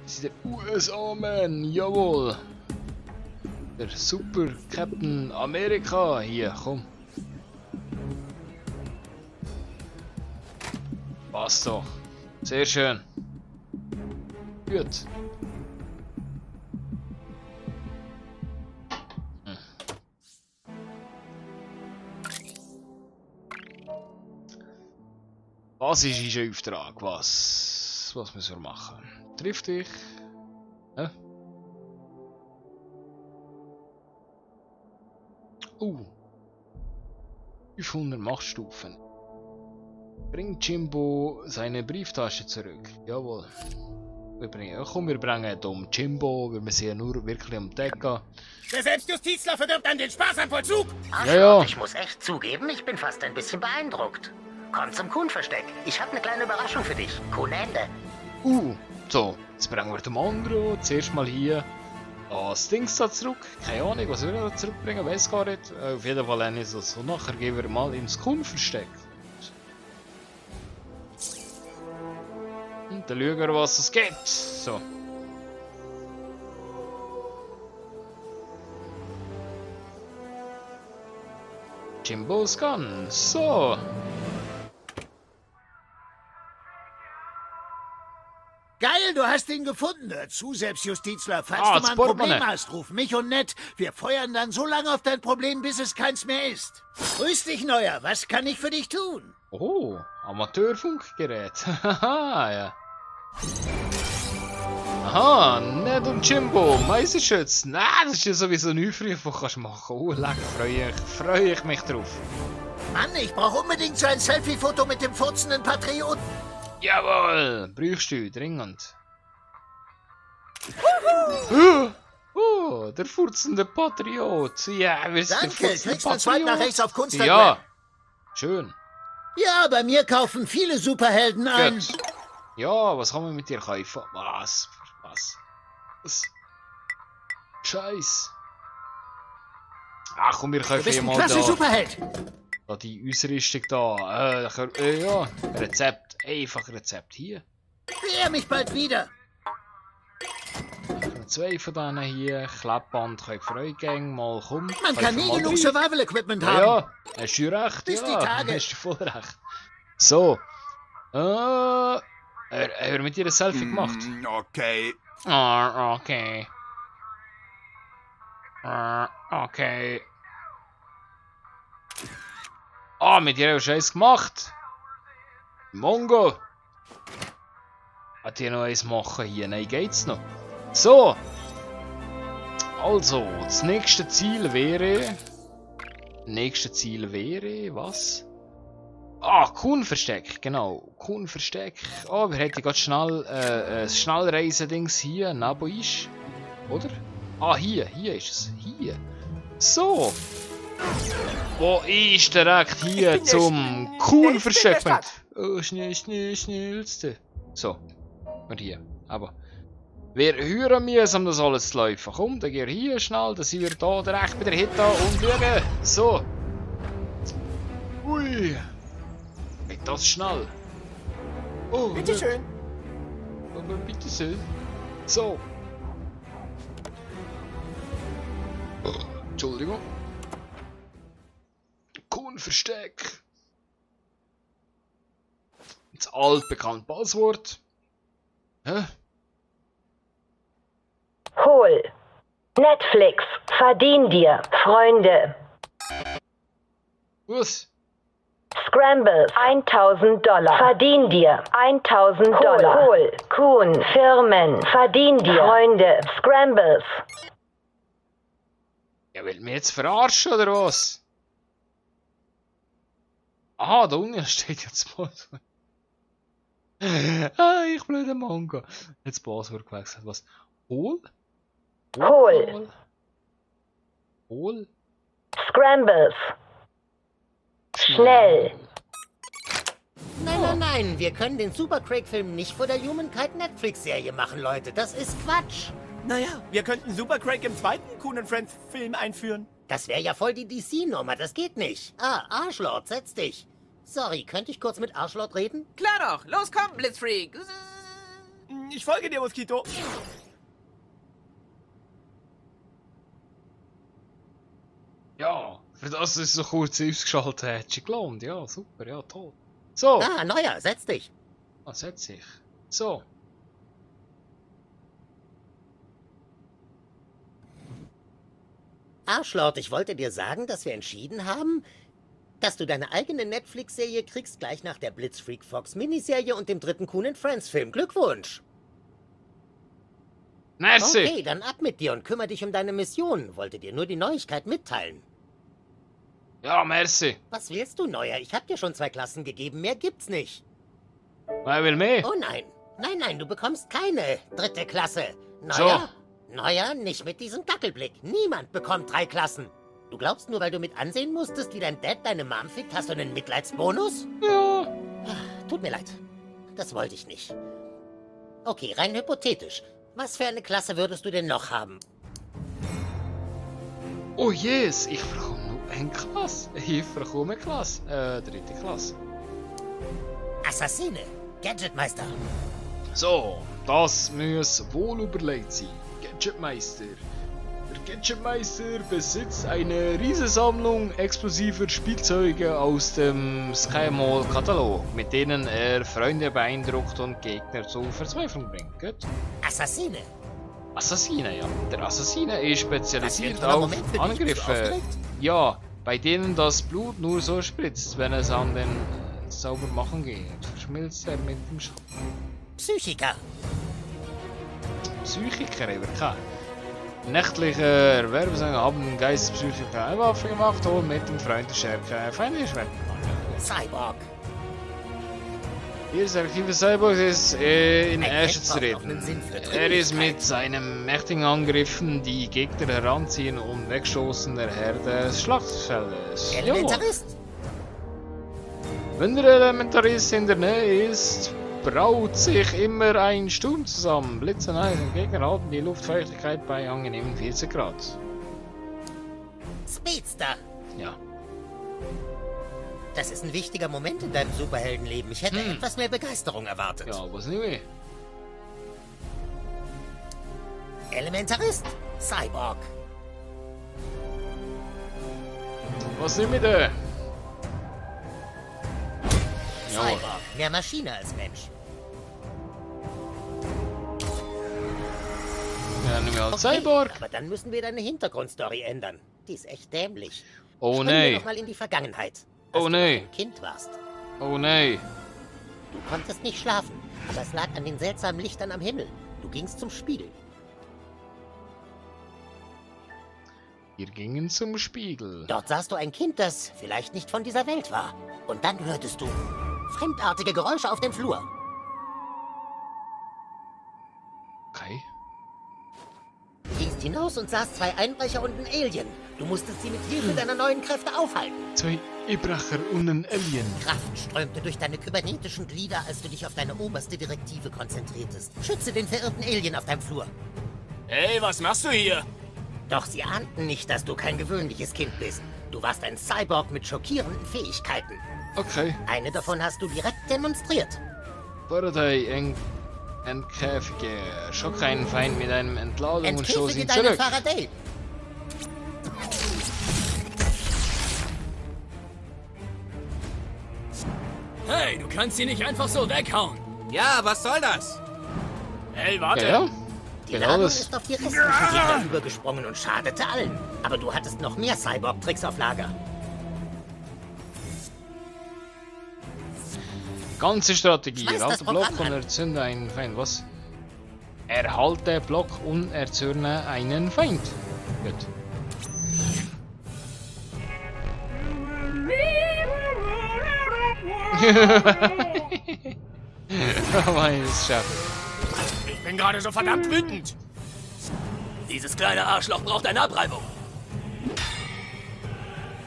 ist der USA-Man, jawohl. Der Super Captain Amerika. Hier, komm. Passt doch. Sehr schön. Gut. Was ist unser Auftrag? Was müssen wir machen? Triff dich. Hä? 500 Machtstufen. Bring Jimbo seine Brieftasche zurück. Jawohl. Wir bringen um Jimbo, wir müssen ja nur wirklich um Decken. Der Selbstjustizler verdirbt dann den Spaß am Vollzug. Ja. Ich muss echt zugeben, ich bin fast ein bisschen beeindruckt. Komm zum Kuhn-Versteck. Ich habe eine kleine Überraschung für dich. Kuhnende. So, jetzt bringen wir den anderen. Zuerst mal hier das Ding da zurück. Keine Ahnung, was wir da zurückbringen, weiß gar nicht. Auf jeden Fall eine so. Nachher gehen wir mal ins Kuhn-Versteck. Und dann schauen wir, was es gibt. So. Jimbo's Gun. So. Geil, du hast ihn gefunden. Dazu, Selbstjustizler. Falls du mal ein Portemonnaie. Problem hast, ruf mich und Ned. Wir feuern dann so lange auf dein Problem, bis es keins mehr ist. Grüß dich, Neuer. Was kann ich für dich tun? Oh, Amateurfunkgerät. Haha, ja. Aha, Ned und Jimbo, Meisterschützen. Das ist ja sowieso ein Aufruf, den kannst du machen. Oh, lecker, freue ich mich drauf. Mann, ich brauche unbedingt so ein Selfie-Foto mit dem furzenden Patrioten. Jawohl, brauchst du dringend. Der furzende Patriot. Ja, wir sind Danke, der furzende kriegst du Swipe nach rechts auf Kunsthandwerk. Ja, schön. Ja, bei mir kaufen viele Superhelden ein. Gut. Ja, was kann man mit dir kaufen? Was? Scheiß. Ach komm, wir Du kaufen bist hier ein mal klasse da. Superheld. Da die Ausrüstung da. Ja, Rezept. Einfach Rezept hier. Sehe mich bald wieder. 2 von denen hier. Klappband, kann ich Freigänge mal kommen. Man kann nie genug Survival-Equipment haben. Ja, hast du recht. Bis ja, die Tage. hast du voll recht. So. Haben wir mit dir ein Selfie gemacht? Okay. Okay. Okay. Mit dir haben wir Scheiß gemacht. Mongo. Hat hier noch eins machen hier? Nein, geht's noch. So. Also, das nächste Ziel wäre. Was? Kuhn-Versteck, genau. Kuhn-Versteck. Wir hätten gerade schnell das Schnellreise-Dings hier neben uns. Oder? Hier ist es. Hier. So. Wo ist direkt hier zum Kuhn-Versteck? Schnellste. So. Und hier. Aber. Wir hören mühsam, das alles zu laufen. Komm, dann geh hier schnell, dann sind wir da direkt bei der Hit und schauen. So. Ui. Geht das schnell? Oh, Bitteschön. Aber bitteschön. So. Entschuldigung. Kuhn-Versteck. Das altbekannte Passwort. Hä? Hol. Netflix. Verdien dir. Freunde. Was? Scrambles. $1000. Verdien dir. $1000. Hol. Kuhn. Firmen. Verdien dir. Freunde. Scrambles. Ja, will mir jetzt verarschen oder was? Aha, da unten steht jetzt Passwort. Ich blöder Manga. Jetzt Passwort gewechselt. Was? Hol? Hol? Scrambles. Schnell. Nein, wir können den Super Craig-Film nicht vor der Humankind Netflix-Serie machen, Leute. Das ist Quatsch. Naja, wir könnten Super Craig im zweiten Coon Friends Film einführen. Das wäre ja voll die DC-Nummer, das geht nicht. Arschlord, setz dich. Sorry, könnte ich kurz mit Arschlord reden? Klar doch. Los, komm, Blitzfreak. Ich folge dir, Moskito. Ja, für das es so kurz ausgeschaltet hat, hat sich gelohnt. Ja, super, ja, toll. So, Ah, Neuer, setz dich. setz sich. So. Arschlord, ich wollte dir sagen, dass wir entschieden haben, dass du deine eigene Netflix-Serie kriegst, gleich nach der Blitzfreak Fox Miniserie und dem dritten Coon Friends Film. Glückwunsch! Merci! Okay, dann ab mit dir und kümmere dich um deine Mission. Wollte dir nur die Neuigkeit mitteilen. Ja, merci. Was willst du, Neuer? Ich hab dir schon 2 Klassen gegeben, mehr gibt's nicht. Wer will mehr? Oh nein. Nein, nein, du bekommst keine 3. Klasse. Neuer? Neuer, nicht mit diesem Dackelblick. Niemand bekommt 3 Klassen. Du glaubst nur, weil du mit ansehen musstest, wie dein Dad deine Mom fickt, hast du einen Mitleidsbonus? Ja. Tut mir leid. Das wollte ich nicht. Okay, rein hypothetisch. Was für eine Klasse würdest du denn noch haben? Oh yes, ich bekomme noch eine Klasse. Ich bekomme eine Klasse. 3. Klasse. Assassine. Gadgetmeister. So, das muss wohl überlegt sein. Gadgetmeister. Der Gadgetmeister besitzt eine riesige Sammlung explosiver Spielzeuge aus dem Skymall-Katalog, mit denen er Freunde beeindruckt und Gegner zur Verzweiflung bringt. Gut? Assassine. Assassine, ja. Der Assassine ist spezialisiert Was für ein auf Moment für dich? Bist du Angriffe. aufgeregt? Ja, bei denen das Blut nur so spritzt, wenn es an den Saubermachen geht. Verschmilzt er mit dem Schatten. Psychiker. Psychiker über keinen. Nächtliche Erwerbssänger haben Geistpsychiker eine Waffe gemacht und mit dem Freund der Stärke feindliche Schwert gemacht. Cyborg. Ihr selektiver Cyborg ist in Ein Asche Held braucht noch einen treten. Sinn für Er ist Dringlichkeit. mit seinen mächtigen Angriffen die Gegner heranziehen und wegstoßen der Herr des Schlachtfeldes. Jawohl. Elementarist. Wenn der Elementarist in der Nähe ist, braut sich immer ein Sturm zusammen. Blitze und Eisen. Gegner halten die Luftfeuchtigkeit bei angenehmen 40 Grad. Speedster. Ja. Das ist ein wichtiger Moment in deinem Superheldenleben. Ich hätte etwas mehr Begeisterung erwartet. Ja, was nicht mehr. Elementarist. Cyborg. Was nicht mehr da? Jawohl. Cyborg. Mehr Maschine als Mensch. Ja, nicht mehr als Okay, Cyborg. aber dann müssen wir deine Hintergrundstory ändern. Die ist echt dämlich. Oh Springen wir nee. noch mal in die Vergangenheit. Oh Als du nee. noch ein Kind warst. Oh nee. Du konntest nicht schlafen, aber es lag an den seltsamen Lichtern am Himmel. Du gingst zum Spiegel. Wir gingen zum Spiegel. Dort sahst du ein Kind, das vielleicht nicht von dieser Welt war. Und dann hörtest du fremdartige Geräusche auf dem Flur. Okay. Du gingst hinaus und sahst 2 Einbrecher und einen Alien. Du musstest sie mit Hilfe deiner neuen Kräfte aufhalten. 2 Einbrecher und ein Alien. Kraft strömte durch deine kybernetischen Glieder, als du dich auf deine oberste Direktive konzentriertest. Schütze den verirrten Alien auf deinem Flur. Hey, was machst du hier? Doch sie ahnten nicht, dass du kein gewöhnliches Kind bist. Du warst ein Cyborg mit schockierenden Fähigkeiten. Okay. Eine davon hast du direkt demonstriert. Faraday entkäfige. Schock einen Feind mit einem Entladung und stoß Entkäfige ihn deinen zurück. Faraday. Hey, du kannst sie nicht einfach so weghauen. Ja, was soll das? Hey, warte. Ja, ja. Die Genau Ladung das. ist auf die restlichen Gegner übergesprungen und schadete allen. Aber du hattest noch mehr Cyborg-Tricks auf Lager. Ganze Strategie. Schmeiß das Erhalte Block Programm und an. erzürne einen Feind. Was? Erhalte Block und erzürne einen Feind. Gut. Meines Chef. Ich bin gerade so verdammt wütend. Dieses kleine Arschloch braucht eine Abreibung.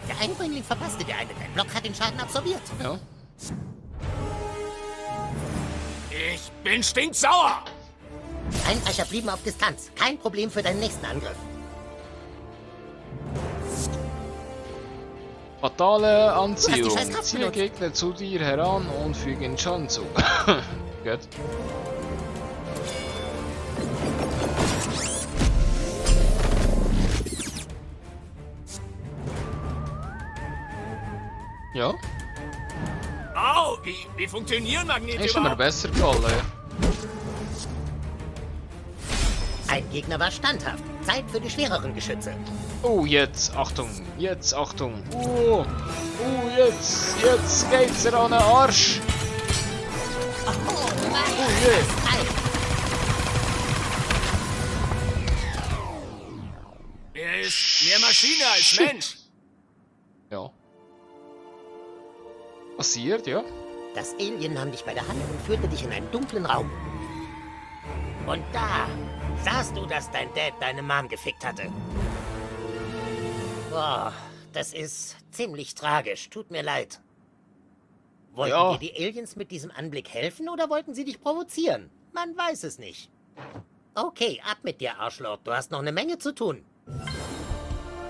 Der Einbringling verpasste dir eine. Dein Block hat den Schaden absorbiert. Ja. Ich bin stinksauer. Die Einbrecher blieben auf Distanz. Kein Problem für deinen nächsten Angriff. Fatale Anziehung. scheiß Kraft Ziehe benutzt. Gegner zu dir heran und füge ihnen Schaden zu. Gut. Ja, Au, wie funktionieren Magnete ist mir überhaupt? besser gefallen, ja. Ein Gegner war standhaft. Zeit für die schwereren Geschütze. Oh, jetzt, Achtung, jetzt, Achtung. Jetzt geht's dir an den Arsch. Oh nein! je. Er ist mehr Maschine als Mensch. Ja. Passiert, ja. Das Alien nahm dich bei der Hand und führte dich in einen dunklen Raum. Und da sahst du, dass dein Dad deine Mom gefickt hatte. Boah, das ist ziemlich tragisch. Tut mir leid. Wollten Ja. dir die Aliens mit diesem Anblick helfen oder wollten sie dich provozieren? Man weiß es nicht. Okay, ab mit dir, Arschloch. Du hast noch eine Menge zu tun.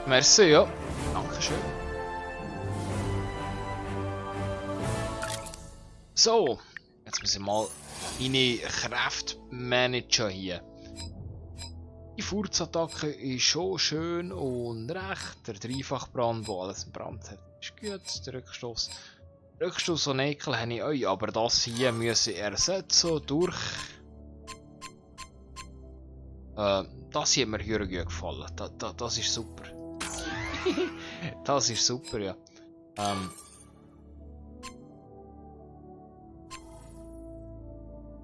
Merci, ja. Dankeschön. So, jetzt müssen wir mal meine Kräfte managen hier. Die Furzattacke ist schon schön und recht. Der Dreifachbrand, wo alles im Brand hat, ist gut. Der Rückstoß. Rückstoß und Ekel habe ich euch, aber das hier müssen ersetzen durch. Das hier hat mir sehr gut gefallen. Das ist super. Das ist super, ja.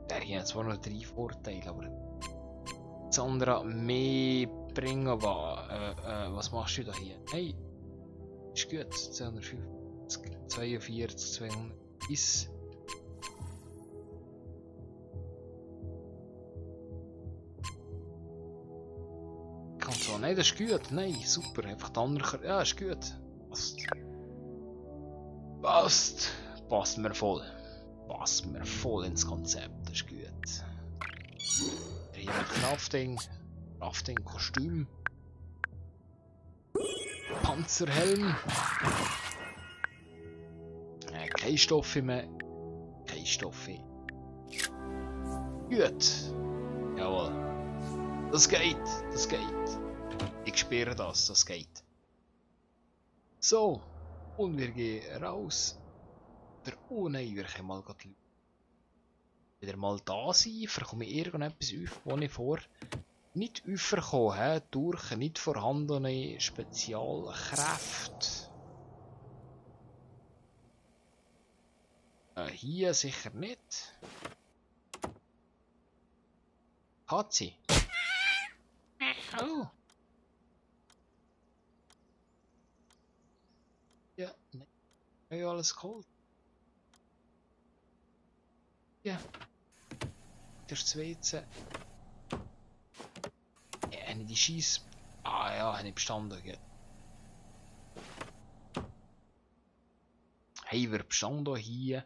Der hier hat zwar noch 3 Vorteile, aber das andere mehr bringen. Aber was machst du da hier? Hey, ist gut. 250, 42, 200 bis. So, nein, das ist gut. Nein, super. Einfach die andere. Ja, ist gut. Passt. Passt. Passt mir voll. Passt mir voll ins Konzept. Das ist gut. Hier ein Crafting. Crafting Kostüm. Panzerhelm. Keine Stoffe mehr. Keine Stoffe. Gut. Jawohl. Das geht. Das geht. Ich spüre das. Das geht. So. Und wir gehen raus. Oh nein, wir können mal wieder mal da sein. Verkomme ich irgendetwas auf, wo ich vor nicht aufgekommen habe, durch nicht vorhandene Spezialkräfte. Hier sicher nicht. Hat sie? Oh. Ja, nein. Ich habe alles geholt. Ja. Der zweite. Ja, die Scheiß. Ah ja, habe ich bestanden. Ja. Hey, wir bestanden hier.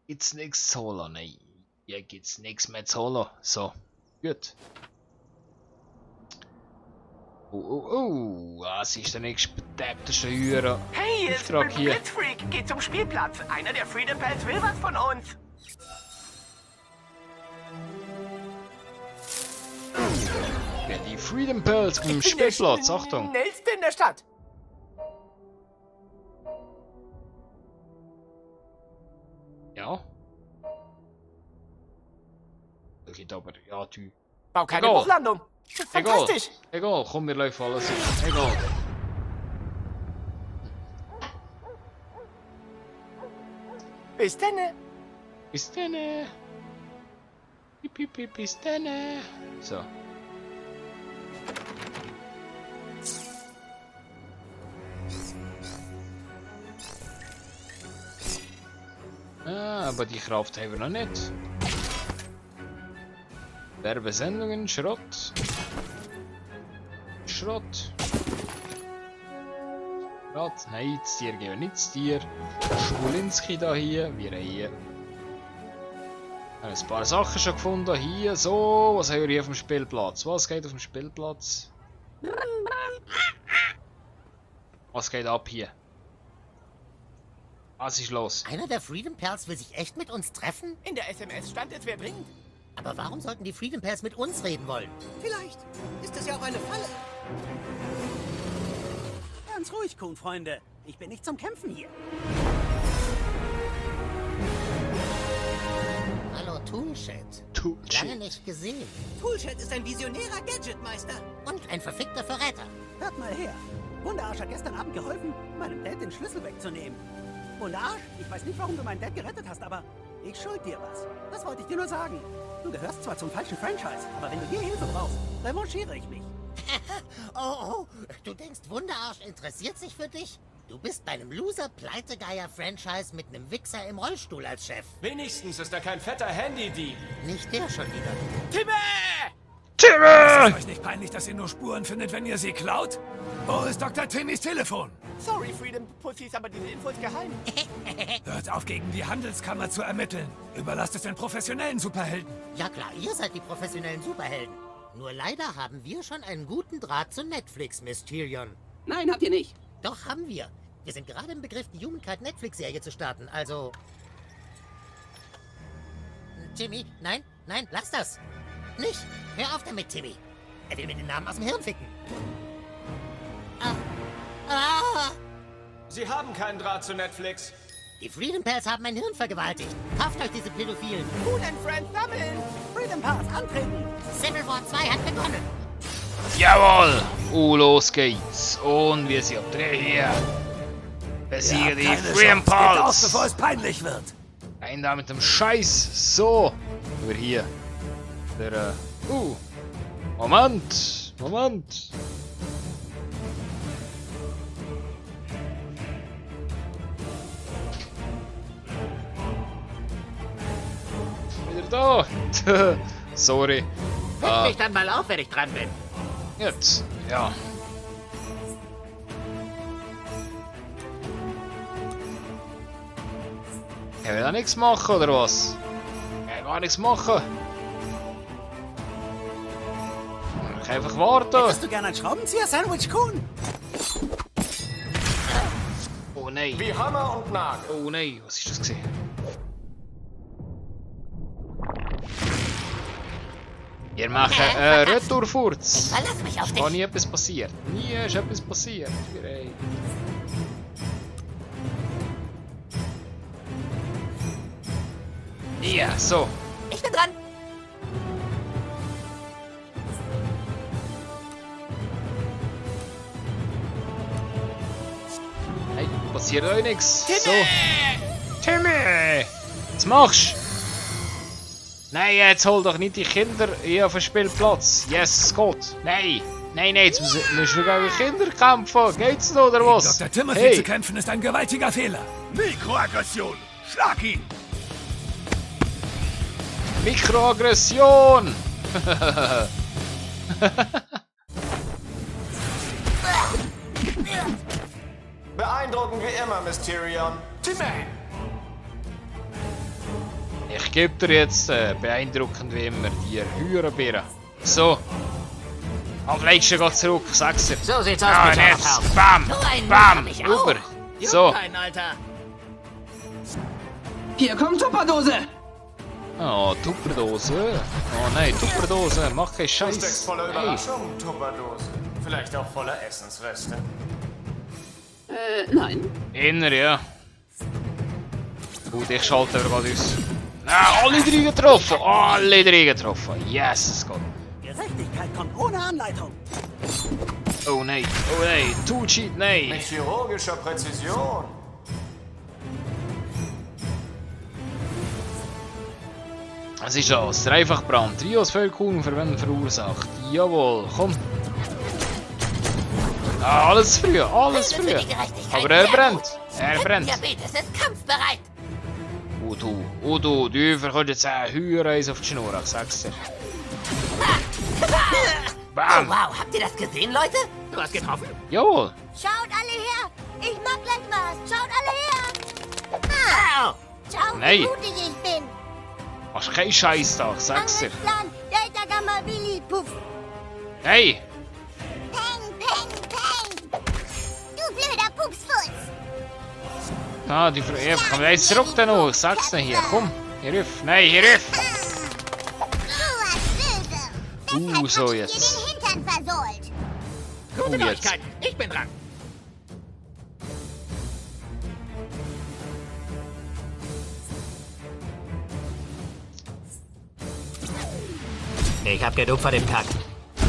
Gibt's nichts zu holen? Nein. Hier gibt's nichts mehr zu holen. So. Gut. Was ist der nächste bedeppte Hürer? Hey, es ist Auftrag hier. Blitzfreak. Geht zum Spielplatz. Einer der Freedom Pals will was von uns. Ja, die Freedom Pearls vom Spielplatz. Achtung. Schnellste in der Stadt. Ja. Geht aber. Ja, du. Bau keine Egal. Bruchlandung. Das ist Egal. fantastisch. Egal, komm, wir laufen alles auf. Egal. Bis denne. Bis dann. Bis dann. So. Ah, aber die Kraft haben wir noch nicht. Werbesendungen, Schrott. Schrott. Schrott. Nein, das Tier geben wir nicht das Tier. Schwulinski da hier. Wir haben hier ein paar Sachen schon gefunden. Hier, so. Was haben wir hier auf dem Spielplatz? Was geht auf dem Spielplatz? Was geht ab hier? Was ist los? Einer der Freedom Pals will sich echt mit uns treffen? In der SMS stand es, wer dringend. Aber warum sollten die Freedom Pals mit uns reden wollen? Vielleicht ist es ja auch eine Falle. Ganz ruhig, Kuhn-Freunde. Ich bin nicht zum Kämpfen hier. Toolshed. Toolshed. Lange nicht gesehen. Toolshed ist ein visionärer Gadgetmeister. Und ein verfickter Verräter. Hört mal her. Wunderarsch hat gestern Abend geholfen, meinem Dad den Schlüssel wegzunehmen. Wunderarsch, ich weiß nicht, warum du meinen Dad gerettet hast, aber ich schuld dir was. Das wollte ich dir nur sagen. Du gehörst zwar zum falschen Franchise, aber wenn du hier Hilfe brauchst, revanchiere ich mich. Oh, du denkst, Wunderarsch interessiert sich für dich? Du bist bei einem Loser-Pleitegeier-Franchise mit einem Wichser im Rollstuhl als Chef. Wenigstens ist er kein fetter Handy-Dieb. Nicht der schon wieder. Timmy! Timmy! Ist euch nicht peinlich, dass ihr nur Spuren findet, wenn ihr sie klaut? Wo ist Dr. Timmys Telefon? Sorry, Freedom Pussies, aber diese Info ist geheim. Hört auf, gegen die Handelskammer zu ermitteln. Überlasst es den professionellen Superhelden. Ja klar, ihr seid die professionellen Superhelden. Nur leider haben wir schon einen guten Draht zu Netflix, Mysterion. Nein, habt ihr nicht. Doch, haben wir. Wir sind gerade im Begriff, die Humankind-Netflix-Serie zu starten, also... Timmy, nein, lass das. Nicht. Hör auf damit, Timmy. Er will mir den Namen aus dem Hirn ficken. Sie haben keinen Draht zu Netflix. Die Freedom Pals haben mein Hirn vergewaltigt. Kauft euch diese Pädophilen. Cool and Friends sammeln. Freedom Pass antreten. Civil War 2 hat begonnen. Jawohl! Los geht's. Und wir sind auf 3 hier. Besiege die Freedom Geht auf, Pals. bevor es peinlich wird. Ein da mit dem Scheiß. So. Über hier. Der, Moment. Wieder da. Sorry. Weck mich dann mal auf, wenn ich dran bin. Jetzt. Ja. Er will da nichts machen, oder was? Er will gar nichts machen. Ich kann einfach warten. Hättest du gerne ein Schraubenzieher-Sandwich, Kuhn? Oh nein. Wie Hammer und Nagel. Oh nein, was ist das gesehen? Ihr macht Retourfurz. Verlass mich auf Ist dich. gar nie etwas passiert. Nie ist etwas passiert. Ey. Ja, so. Ich bin dran. Hey, passiert euch nichts. So. Timmy! Was machst du? Nein, jetzt hol doch nicht die Kinder hier auf den Spielplatz. Yes, Gott. Nein. Nein, jetzt müssen wir gegen Kinder kämpfen. Geht's noch, oder was? Dr. Timothy Hey. zu kämpfen ist ein gewaltiger Fehler. Mikroaggression. Schlag ihn. Mikroaggression! Beeindruckend wie immer, Mysterion. Timmy! Ich gebe dir jetzt beeindruckend wie immer die Hühnerbeere. So. Auf Leitschen geht zurück, sag's dir. So sieht's aus, Ja, mit und jetzt. Haus. Bam! So einen Bam! hab ich auch. Über! So. Kein Alter. Hier kommt Tupperdose. Oh, Tupperdose. Oh nein, Tupperdose. Mach keinen Du steckst Scheiß. voller Hey. Überraschungen, Tupperdose. Vielleicht auch voller Essensreste. Nein. Inner, ja. Gut, ich schalte aber gerade aus. Ah, alle 3 getroffen! Alle 3 getroffen! Yes, Gott. Gerechtigkeit kommt ohne Anleitung. Oh nein, Toolcheat, nein! Mit chirurgischer Präzision. Was ist das? Dreifachbrand. Trios Völkuchen verursacht. Jawohl, komm. Ah, alles früh, alles Also früh. für die Gerechtigkeit. Aber er Ja, brennt. gut. Er brennt. Diabetes ist kampfbereit. Du verkönnt jetzt ein Heuereis auf die Schnur, ich sag's dir. Oh, Bam! wow, habt ihr das gesehen, Leute? Du hast getroffen. Jawohl. Schaut alle her! Ich mach gleich was! Schaut alle her! Au. Schaut, Nein. wie mutig ich bin! Machst keinen Scheiß da, ich sag's dir. Plan, Delta Gamma Billy, puff! Hey! Peng, peng, peng! Du blöder Pupsfuß! Ah, die komm jetzt zurück da noch, ich sag's dir hier, komm. Hier rüff, nein, hier rüff. Du warst böse! So Deshalb jetzt. hab ich dir den Hintern versohlt! Gute jetzt. Neuigkeiten. Ich bin dran. Ich hab genug von dem Kack.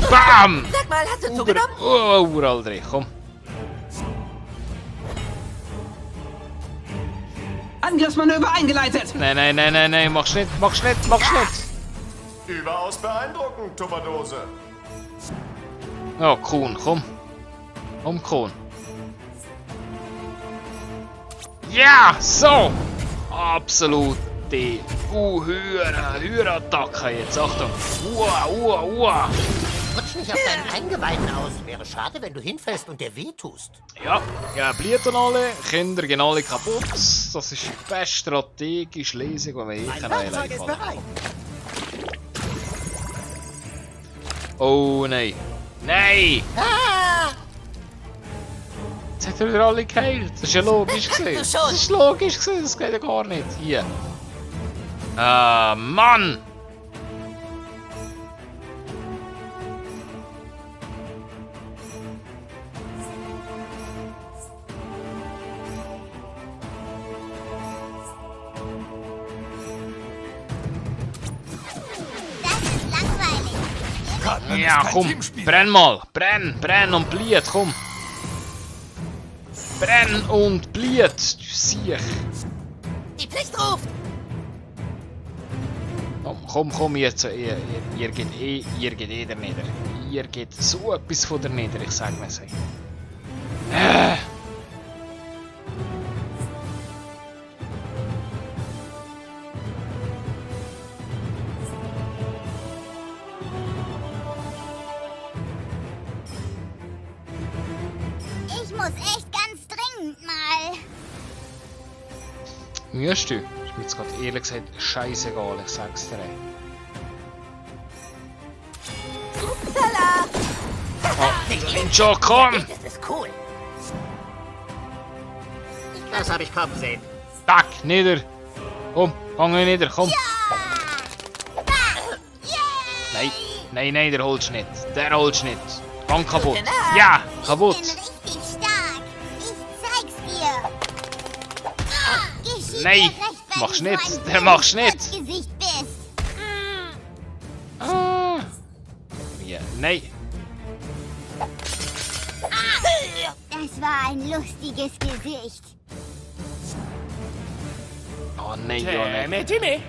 Bam! Sag mal, hast du zugenommen? Oh, Uraldri, komm. Angriffsmanöver eingeleitet. Nein, mach's nicht. Überaus beeindruckend, Tupperdose. Ja, Kuhn, komm. Komm, Kuhn. Ja, so! Absolute Höherattacke jetzt. Achtung. Rutsch nicht auf deinen Eingeweiden aus. Wäre schade, wenn du hinfällst und dir wehtust. Ja, Blieten alle, Kinder gehen alle kaputt. Das ist die beste strategische Lesung, die wir je Werkzeug ist bereit. Oh nein. Nein! Ah! Jetzt hat er wieder alle geheilt. Das ist ja logisch gewesen. Das ist logisch gewesen, das geht ja gar nicht. Hier. Ah, Mann! Ja, komm, brenn mal, brenn und bliet, komm. Brenn und bliet, du Siech. Die Pflicht ruft. Komm, jetzt, ihr geht der nieder. Ihr geht so etwas von der nieder, ich sag mir so. Ich muss echt ganz dringend mal. Müsst du? Ist mir jetzt gerade ehrlich gesagt scheißegal, ich sag's dir. Upsala! Ninja, komm! Das ist cool. Das habe ich kommen sehen. Tack, nieder! Komm, hang nieder, komm! Nein, der holst nicht. Der holst nicht. Gang kaputt. Ja, kaputt. Ich bin richtig stark. Ich zeig's dir. Geschieht Nein, dir recht, wenn mach's du nicht. so ein Der mach's nicht. Gesicht bist. Ah. Ja, nein. Das war ein lustiges Gesicht. Oh nein, ja, nein. Timmy!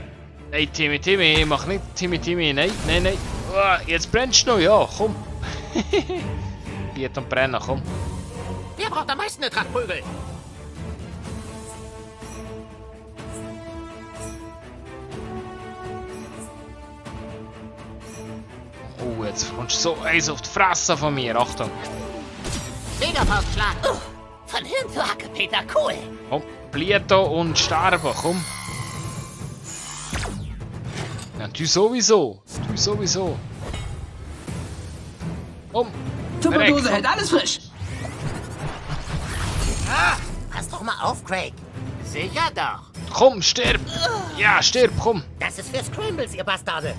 Nein, Timmy, mach nicht Timmy, nein. Oh, jetzt brennst du noch, ja, komm. Geht am Brennen, komm. Wer braucht am meisten eine Trachtprügel? Oh, jetzt kommst du so eins auf die Fresse von mir, Achtung. Federfaustschlag. Von Hirn zu Hacke, Peter, cool. Komm, Blieto und sterben, komm. Ja, du sowieso. Komm. Tupperdose hält alles frisch. Pass doch mal auf, Craig. Sicher doch. Komm, stirb. Ja, stirb, komm. Das ist für Scrambles, ihr Bastarde.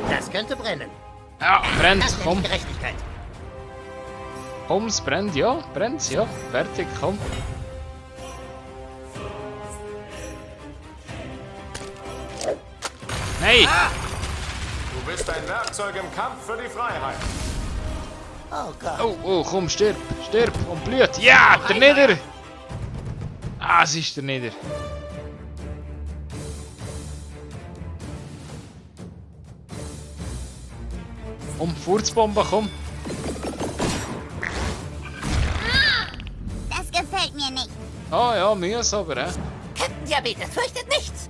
Das könnte brennen. Ja, brennt, Das komm. ist Gerechtigkeit. Komm, es brennt, ja. Fertig, komm. Nein! Du bist ein Werkzeug im Kampf für die Freiheit. Oh Gott. Oh, komm, stirb und blüht. Ja, der nieder! Ah, es ist der nieder. Komm, Furzbombe, komm. Das gefällt mir nicht. Ah ja, mir ist aber, Kettendiabetes fürchtet nichts.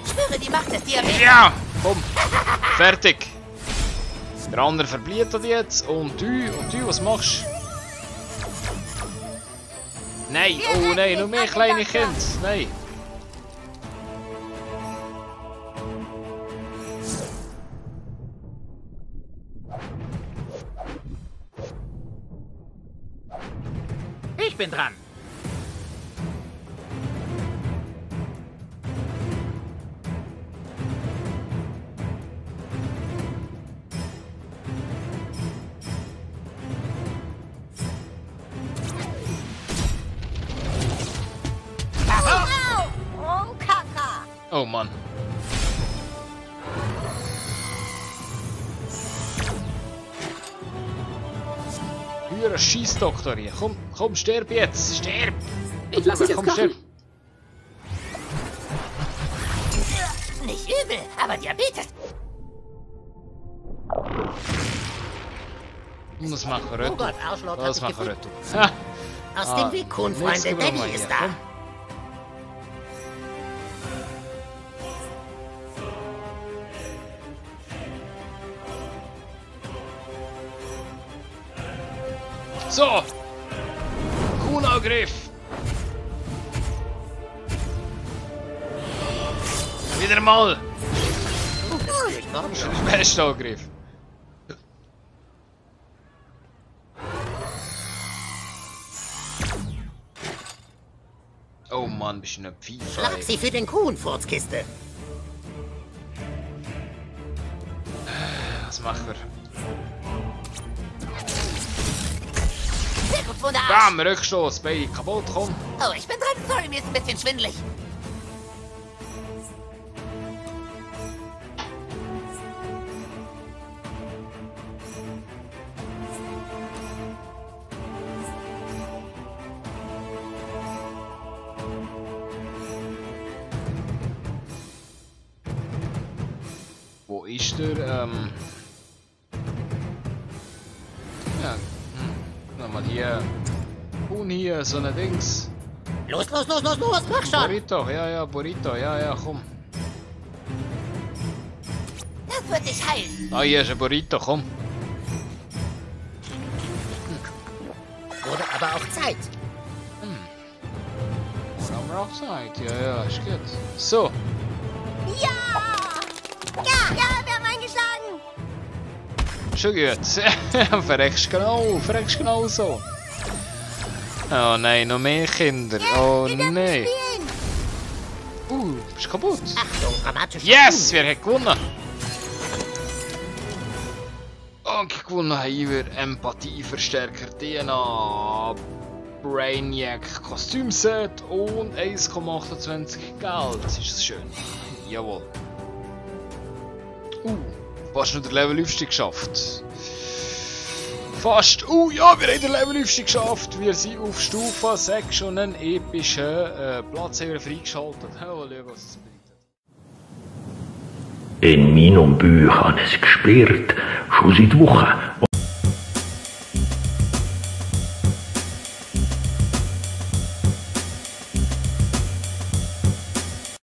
Spüre die Macht des Diabetes. Ja, komm. Fertig. Der andere verbietet jetzt. Und du, was machst du? Nein, oh nein, nur mehr kleine Kinder. Nein. bin dran. Oh, Kaka. Oh Mann. Höher Schießdoktor hier. Komm, komm, sterb jetzt. Sterb. Ich lasse es jetzt Komm, krachen. sterb. Nicht übel, aber Diabetes. Das machen wir Oh Gott, retour. Arschloch hat Das dich machen wir gefunden. retour. Ha. Aus dem Weg, Kuhnfreunde. nächste Nummer Daddy hier, ist da. komm. So! Kuhnangriff! Wieder mal! Bester Angriff! Oh Mann, bist du ein Pfeife. Schlag sie für den Kuhnfurzkiste. Was machen wir? Sehr gut, Wunderarsch. Bam, Rückstoß, Bein kaputt, komm! Oh, ich bin dran. Sorry, mir ist ein bisschen schwindelig. Wo ist der, Ja, nochmal hier. Kuhn hier, so ein Dings. Los, los, los, los, los, mach schon. Burrito, ja, Burrito, ja, komm. Das wird dich heilen. Ah, hier ist ein Burrito, komm. Wurde aber auch Zeit. Dann haben wir auch Zeit, ja, ist gut. So, Ja! Ja, wir haben eingeschlagen. schon gut. Verreckst genau so. Oh nein, noch mehr Kinder. Oh Wir dürfen nein. spielen. Bist kaputt. Achtung, dramatischer Yes, wir haben gewonnen. Und gewonnen haben wir Empathieverstärker, DNA, Brainiac, Kostümset und 1,28 Geld. Ist das schön? Jawohl. Fast nur den Level-Aufstieg geschafft. Fast. Ja, wir haben den Level-Aufstieg geschafft. Wir sind auf Stufe 6 schon einen epischen Platz haben wir freigeschaltet. Oh, schau, was es bedeutet. In meinem Buch habe ich es gespürt, schon seit Wochen.